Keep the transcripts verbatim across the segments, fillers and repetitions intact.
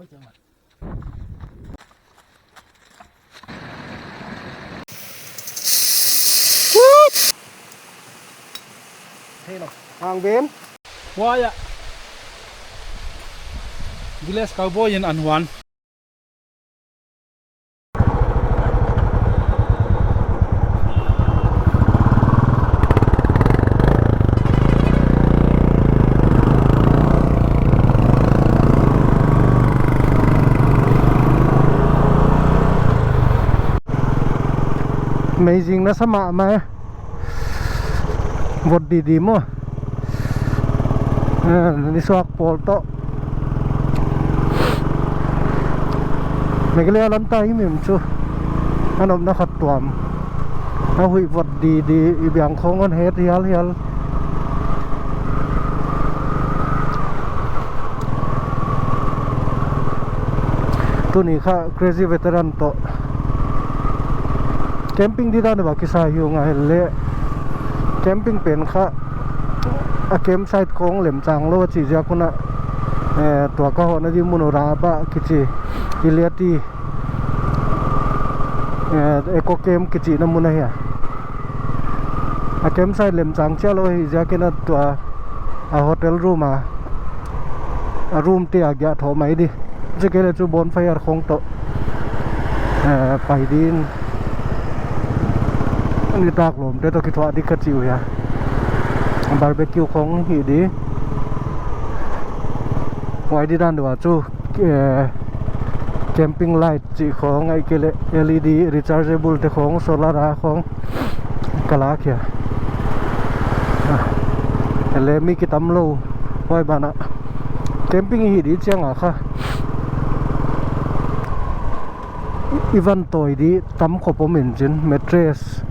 Hang ben. Huai ah. Village cowboy in an huan. Amazing na sa mahmah e. Vot didi maw. Eh, nisuak pawl toh. Meghalaya lam ta himhim chu. A nopna khat tuam. A huih vot didi, i biang khong hon het hialhial. Tuni kha crazy veteran toh camping di dan va kisa hi ung a, hileh camping pen kha a campsite khong lemchang lou a chih ziak un a, eh, tua ka hohna di mun uh Rabah kichi, Iatylli, eh, eco camp kichihna mun ahi a. A campsite lemchang chiah lou hi ziak in a tua a hotel room a, a room te a giah thoh mai di. Chih kei leh chu bonfire khong toh, eh, pai din. Nitak lawmte toh kithuah di ka chi uh hia. Barbecue khong hi di. Huai di dan deuh a chu, eh, camping light chih khong ahihkeileh L E D rechargeable te khong, solar a khong ka la khia. Ah, hileh mi kitam lou, huai banah camping hi di chiang a kha i van tawi di tam khop om in chin, mattress,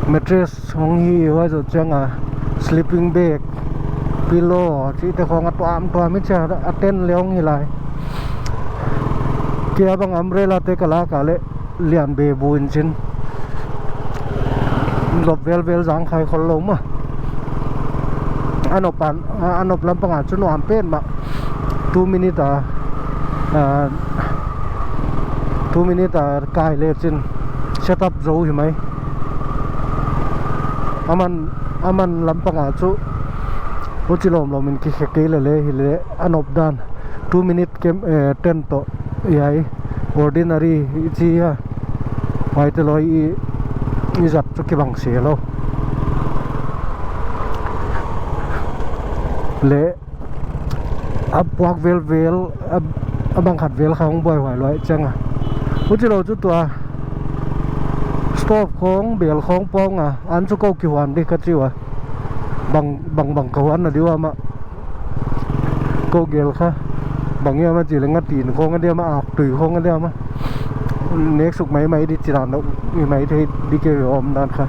mattress hong hi, huai zoh chiang a sleeping bag, pillow chihte khong a tuamtuam i chia, a tent leh hong hi lai. Kei a bang umbrella te ka lak a leh lian bebu in chin, lop velvel zang khai khol lou mah. A nop pan, a, a nop lam pang a chu nuam pen mah. Two minute a, a, two minute a kai leh chin set up zou hi mai. Aman, aman lam pang a chu huchi lawmlawm in kikhe kei lele hileh a nop dan. Two minute camp, eh, tent toh, hiai ordinary i chi a, huaite loi i, i zat chu kibang se lou. Leh a puak velvel, a, a bang khat vel kha hong buaihuai luai chiang a. Huchi lou chu tua stove khong, bel khong pawng a, an chu kou kihuan di ka chi ua. Bang, bang, bang ka huan na di ua mah. Kou gel kha. Bang ia mah chih leh nga tin khong a dia mah, ak tui khong a dia mah. Nek suk maimai di chih dan deuh, i maithei di ke om dan kha.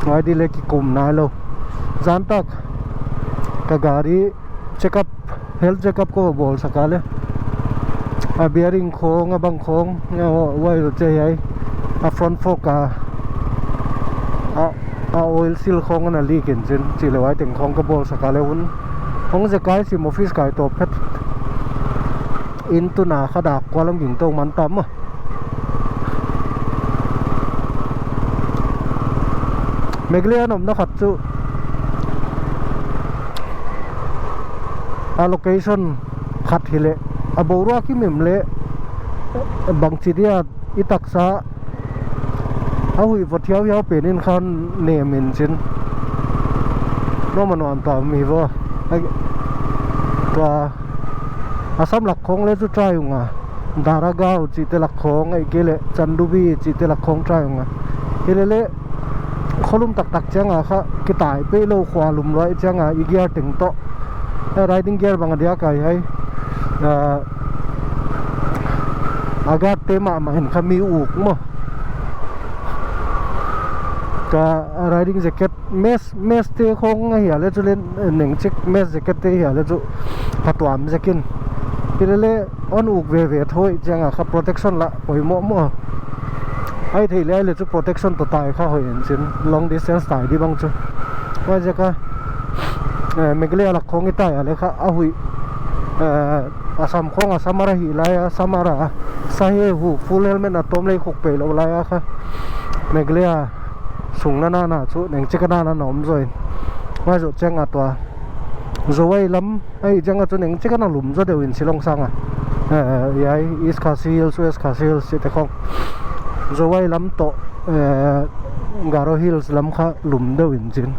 Huai di leh kikum nailou. Zan tak ka gari check up, health check up kou bawl sak a leh a bearing khong, a bang khong, a, huai zoh chiah hiai, a front fork a, a, a oil seal khong ana leak in chin, chih leh huai teng khong ka bawl sak a leh hun hong zekai sim, office kai tawp phet in tun a kha dak kua lam ging tou man tam a. Meghalaya a nopna khat chu a location khat hileh a boruak himhim leh bangchi dia i taksa a huih vot hiauhiau pen in khan nem in chin. Nuam a nuam ta mi vo. Ai, tua Assam lak khong leh chu try ung a. Daragaon chihte lak khong, ahihkeileh Chandubi chihte lak khong try ung a. Hilele, kholum taktak chiang a kha, kitai pehlou khua lum luai chiang a, i gear teng toh. Eh, riding gear bang a dia kai hai. Ah, a guard te mahmah in kha mi uk maw. Ka, ah, riding jacket, mesh, mesh te khong ahia leh chu leh, neng chik mesh jacket te ahia leh chu phatuam zek in. Hilele, hon uk veve thou chiang a kha protection lah poimoh maw. Ai thei leh ai leh chu protection toh tai kha hoih in chin, long distance tai di bang chu. Huaiziak a, eh, Meghalaya lak khong i tai a leh kha a huih Eh, Assam khong a summer ahi lai a, summer a sa he hu full helmet na tawm lei khuk pei lou lai a kha. Meghalaya sung na na na chu neng chik a na na na om zaw in. Huai zoh chiang a tua Jowai lam, ahih chiang a chu neng chik a na lum zaw deuh in Shillong sang a. Eh, hiai East Khasi Hills, West Khasi Hills chihte khong. Jowai lam toh, eh, Garo Hills lam kha lum deuh in chin.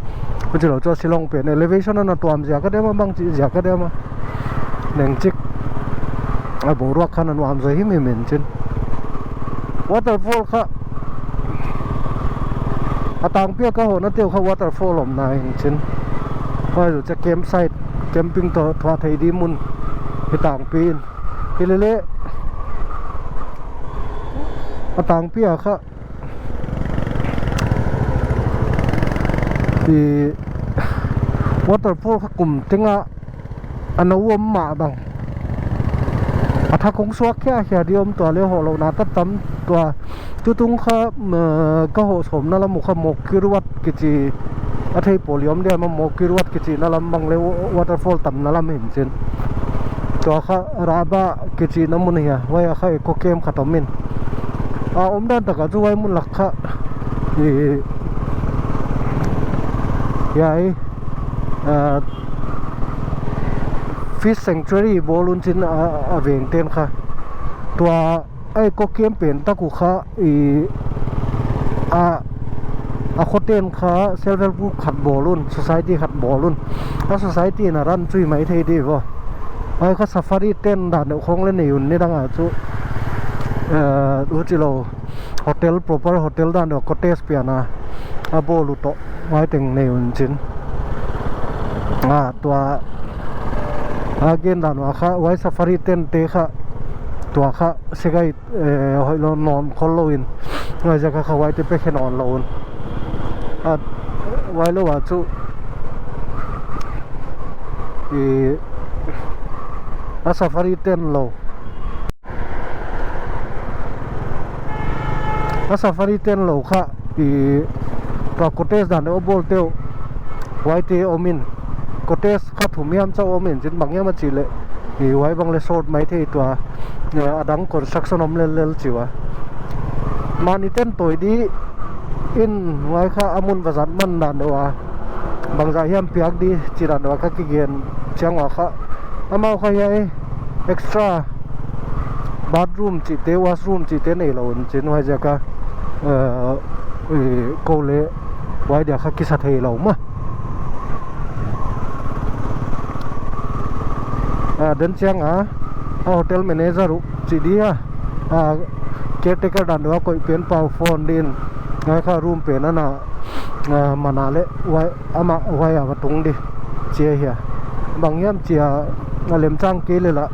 Huchilou chu Shillong pen elevation ana tuam ziak a diam a bangchi ziak a diam a. Neng chik a boruak kha na nuam zaw himhim in chin. Waterfall kha a tangpi a ka hohna teuh kha waterfall omna in chin. Huai zoh chiang campsite, camping toh thuah thei di mun hi tangpi in. Hilele a tangpi a kha i waterfall kha kum teng a ana om mah bang. A thak khong suak khia khia di om tua le hoh louhna ta tam tua. Tutung kha, mm, ka hoh sawmna lam uh kha Mawkyrwat kichi a thei pawl i om dia ma Mawkyrwat kichi na lam bang le wa-, waterfall tamna lam hin chin. Tua kha Raba kichi na mun hi a, huai a kha eco camp khat om in. A omdan tak a chu huai mun lak kha i, hiai, ah, fish sanctuary bawl un chin a, a veng ten kha. Tua a eco camp pen tak uh kha i, a, a khoten kha self help group khat bawl un, society khat bawl un. A society na run chu hi mai thei di vo. Huai kha safari tent dan deuh khong le nei un nidang a chu, eh, huchilou hotel, proper hotel dan deuh cottage pian a a bawl uh toh huai teng nei un chin. A, tua a gen dan ua kha huai safari tent te kha tua kha segai, eh, hoihlou nawn khol lou in. Huai ziak a kha huaite pe khe nawn lou un. A, huailou a chu i, a safari tent lou. A safari tent lou kha i, tua cottage dan deuh a bawl teuh huaite om in. Cottage kha thum hiam chauh om in chin bang hiam a chih leh i huai bang le sawt mai thei tua, eh, a dang construction om lellel chi ua. Mahni tent tawi di in huai kha a mun va zat man dan deuh a. Bangzah hiam piak di chih dan deuh a kha kigen chiang ua kha. Amau kha hiai extra bathroom chihte, washroom chihte nei lou un chin huai ziak a, eh, i, kou le huai dia kha kisa thei lou ma. Ah, den chiang a, a hotel manager uh chih di a, ah, caretaker dan deuh a koih pen pau phone din, ngai kha room pen ana, ah, man a le, huai, amah huai a va tung di, chi ahi a. Bang hiam chi a, a lemchang kei le la,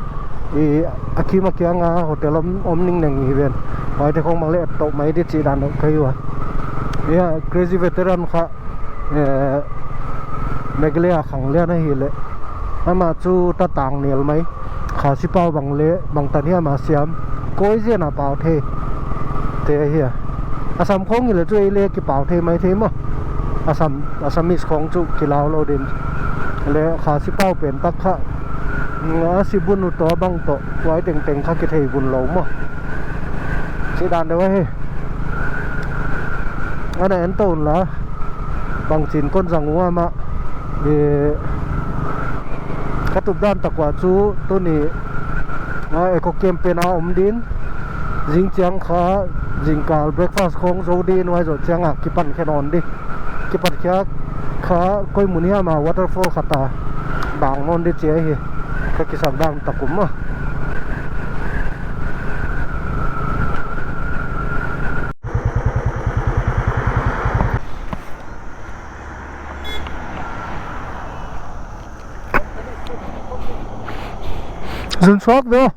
i, a kim a kiang a hotel om, om ning neng hi ven. Huaite khong bang le et toh mai di chih dan deuh ka hi ua. Ya, crazy veteran kha, eh, Meghalaya khang lian ahi le. Amah chu ta tang nel mai. Khasi pau bang le, bang tan hiam a siam. Koi zen a pau thei. Te ahi a. Assam khong hi le chu ei le kipau thei mai thei maw. Assam, Assamese khong chu kilau lou din. Le Khasi pau pen tak kha. Nga si bun uh toh bang toh. Huai tengteng kha kithei bun lou maw. Chih dan deuh ahi. Ana en tou un la. Bangchin kon zang ua mah. Eh, ka tup dan tak ua chu tuni, ah, eco camp pen a om din. Zing chiang kha, zingkal breakfast khong zou din, huai zoh chiang a kipan khe nawn di. Kipat khiak kha koi mun hiam a waterfall khat a bang nawn di chi ahi. Ka kisak dan tak uh maw. Zun suak ve.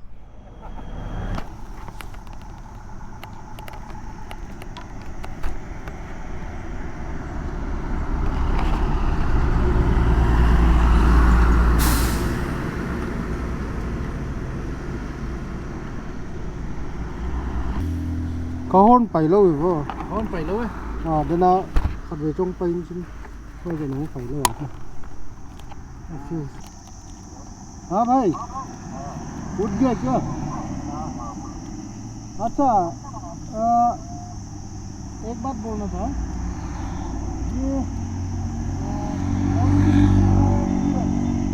Ka horn pai lou e vo. Horn pai lou e. Ah, dena khat ve chong pai in chin. Koi ve nong pai lou a. A fuse. हाँ भाई, उठ गया क्या? अच्छा, अ, एक बात बोलना था। ये, अ,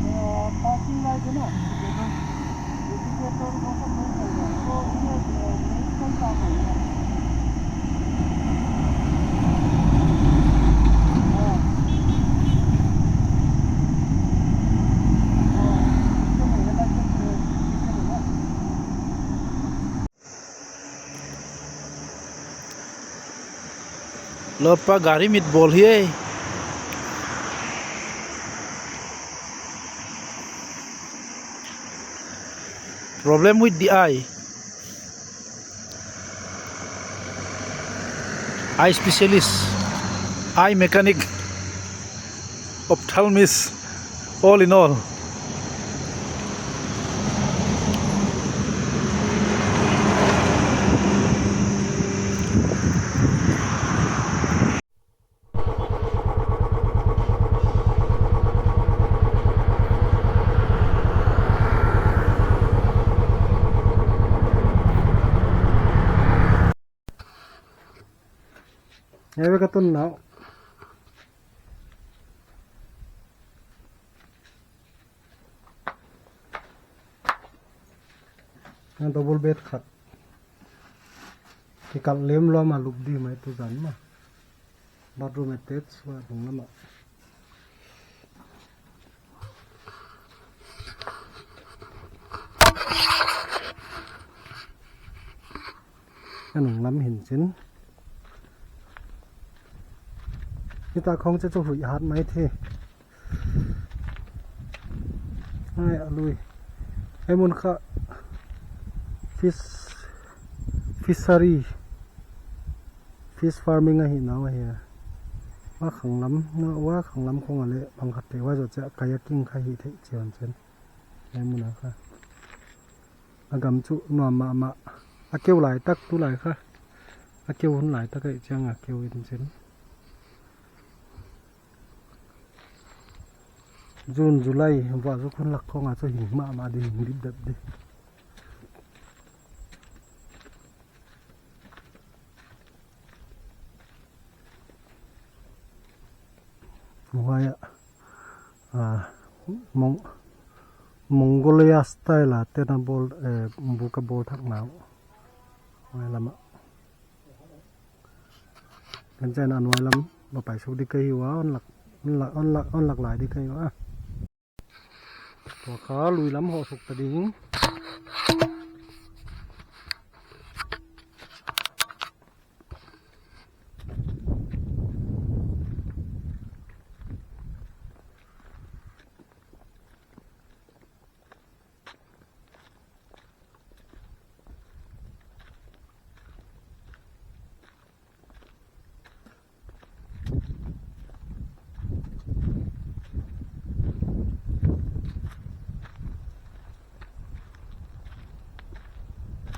अ, पार्किंग लाइट है ना? Lawmpa, gari mit bawl hi e. Problem with the eye. Eye specialist, eye mechanic, ophthalmist, all in all. Highway ka tun nau. Double bed khat. Kikal lem lua mah, lup di mai tu zan mah. Bathroom attached, wa nung lam ah. A nung lam hi'n chin. Hiai tak khong chu chu huih hat mai thei. Ai, a lui. Hiai mun kha fish, fishery, fish farming ahi nau ahi a. Wa khang lam, na wa khang lam khong a leh bang khat te wa zo chia kayaking kha hi thei chian chen. Hiai mun a kha. A gam chu nuam mahmah. A keu lai tak tu lai kha. A keu hun lai tak ai chiang a keu in chen. June, July, va zu khun lak khong a chu hing mahmah di, hing dip dap di. Huai a, ah, Mong-, Mongolia style a tena bawl, eh, bu ka bawl thak nau. Huai lam ah. Kan chai na nuai lam, ba pai suk di ka hi ua, on lak, on lak, on lak, on lak lai di ka hi ua. Tua kha lui lam hoh suk ta ding.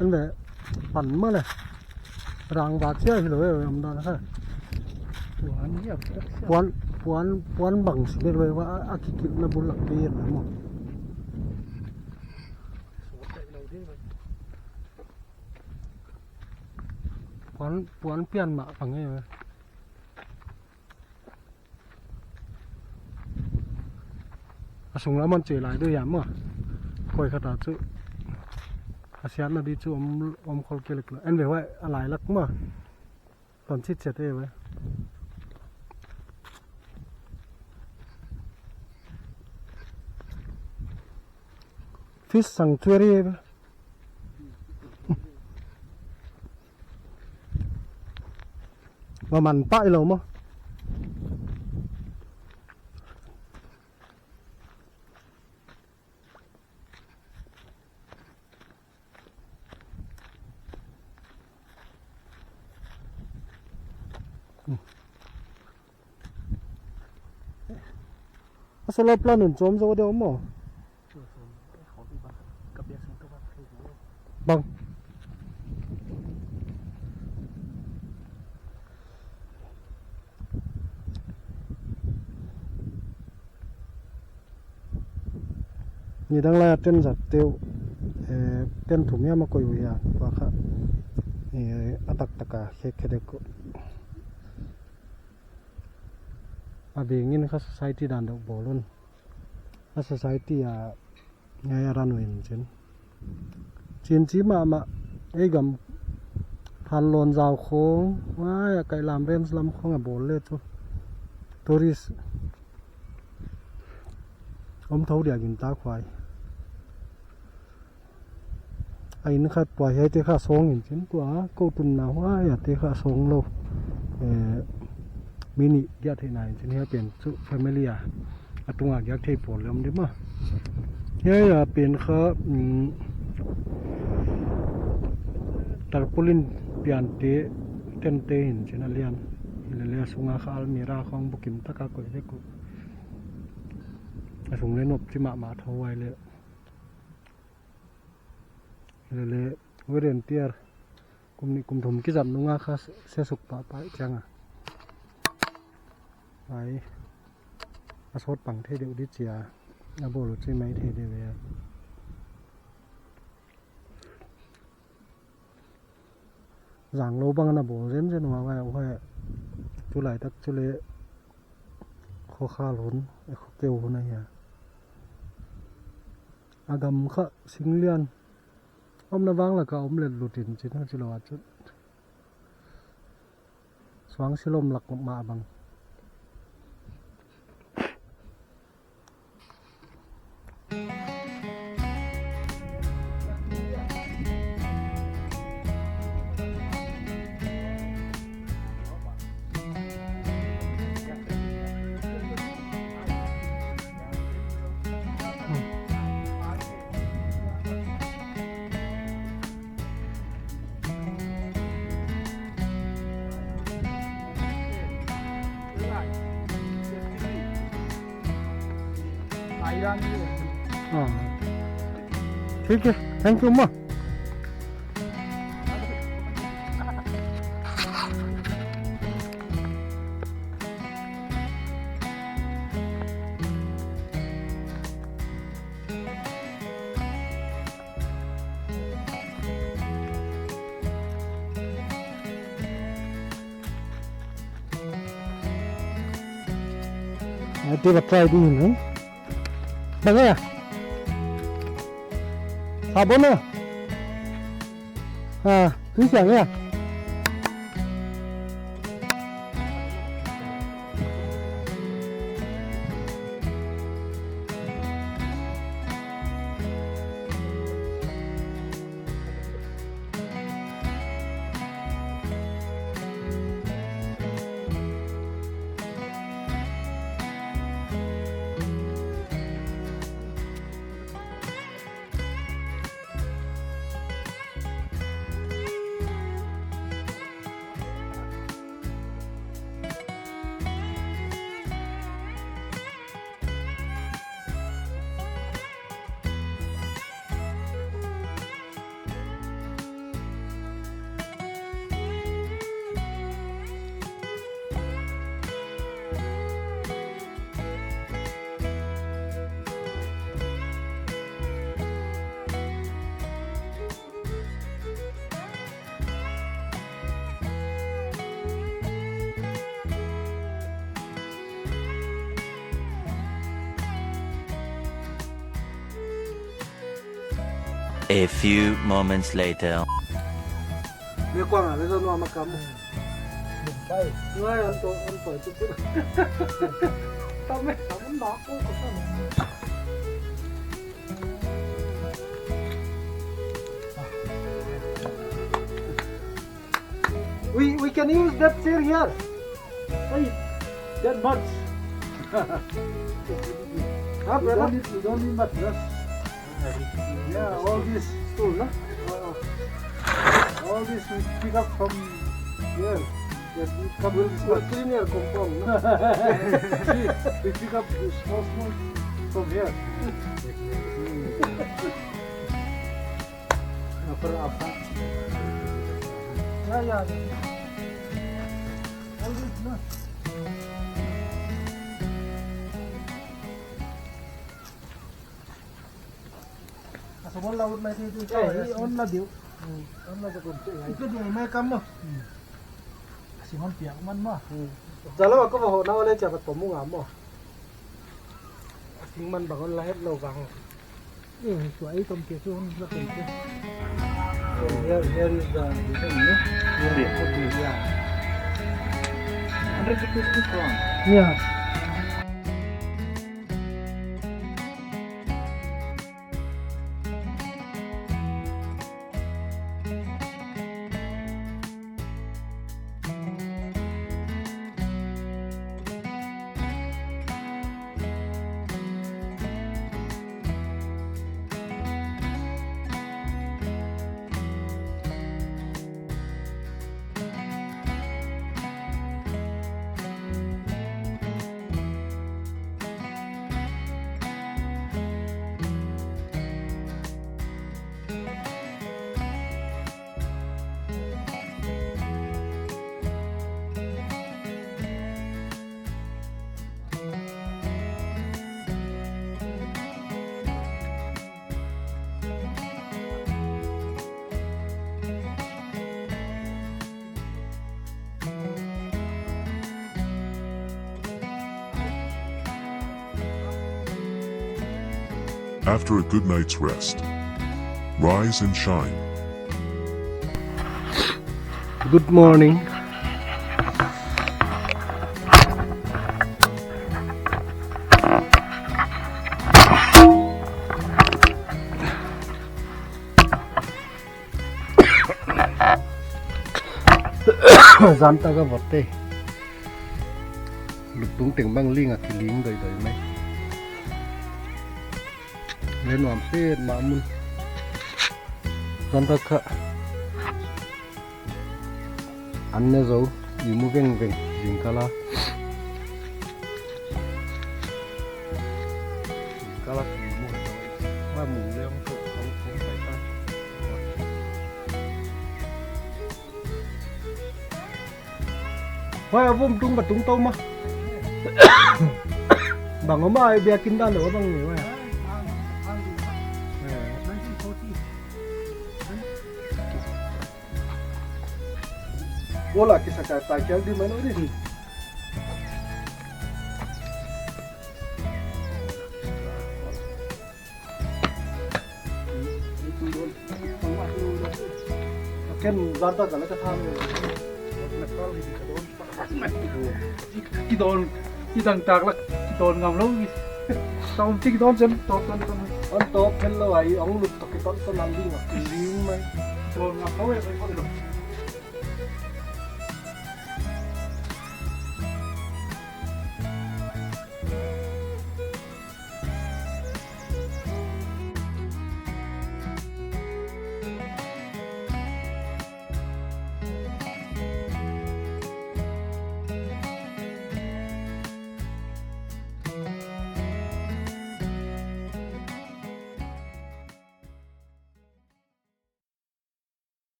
Ande, pan mah le. Rang vak sia hi lou e, om dan kha. Puan hi a pok sia. Puan, puan, puan bang si le lou e, wa a, a kikilhna bul lak te yen maw. Puan, puan pian mah bang e. A sung lam ah che lai di uh hiam maw. Koi khat a chu. A siatna di chu om, om khol kei lek lou. En ve huai, a lai lak maw. Ton chitchiat e ve. Fish sanctuary e ve. Ba man pah i lou maw. A solar plant in chom zo deuh maw. Bang. Nidang lai a tent zat te uh, eh, tent thum hiam a koih uh hia, tua kha, eh, a taktak a khek khe dek uh. A bengin kha society dan deuh bawl un. A society a, ngai a ran uh in chin. Chin chi mahmah, ei gam Thanlon zau khong, ngai a Kailam Range lam khong a bawl le chu. Tourist om tho dia gingta khuai. A inn khat tua hiai te kha sawng in chin, tua kou tunna huai a te kha sawng lou. Eh, mi nih giak theihna in chin, hiai pen chu family a, a tunga giak thei pawl lem di mah. Hiai a pen kha, mm, tarpaulin pian te, tent te in chin a lian. Hilele a sunga kha almirah khong bukim taka koih vek uh. A sung le nop chi mahmah tho huai le. Hilele wear and tear kum nih kum thum kizat nunga kha se suk pahpah chiang a. Ai, a sawt pang thei deuh di chia, a bawl uh chi mai thei deuh ve. Zang lou bang ana bawl zenzen ua huai, huai. Tulai tak chu le kho khal hun, e kho keu hun ahia. A gam kha singlian. Omna vang laka om let lut in chin huchi lou a chu. Suang silom lak mah bang. हाँ। ठीक है, thank you, अम्मा। Nanti ba try di ni. Bang ya? Sabon na? Ha, tu siang ya? A few moments later. Ni kuang a, ni zon nuam a kam. Ngai, an to, an to, tu, tu. Tam e, tam na ko ko sa. We, we can use that chair here. Hey, that much. Huh, brother? You don't need, you don't need much, just, yeah, all this stool, no? Uh, all this we pick up from here. Yes, we come. We'll, we'll clean your compound, no? See, we pick up small, small from here. Apa, apa? Ya, ya. All this, no? Hon la ut mai thei thei. Eh, i hon la diu. Hmm. Hon la sa kun che. I ka di mai kam mo. Hmm. Sing hon piak man mo. Hmm. Jalo ko ho na ole cha pat pom nga mo. Sing man bang hon la het lou bang. Eh, so ai tom ke so hon la ke. So here, here is the, this one, no? Yeah. Okay, yeah. Hundred rupees to crown. Yeah. After a good night's rest, rise and shine. Good morning. Zan tak a vot te. Lutung teng bang ling a kiling doidoi mai. Leh nuam petmah mun. Zan tak kha. An ne zou, i mu vengveng, zingkal a. Zingkal a i mu zou. Huai mu leng tou, tou, tou, tou, tou. Huai a vom tung ba tung tou ma. Bang a ma ai biakin dan lou bang ni huai. Bola kisa ka ta kial di mai lou di. Ken zan tak ka la ka tham. Ki don, ki dang tak la, ki don ngam lou. Taum ti ki don sem, top ton ton. Hon top phen lou ai, hong lut tok ki ton ton lam ding. Lim mai. Don ngam lou e, ko lo.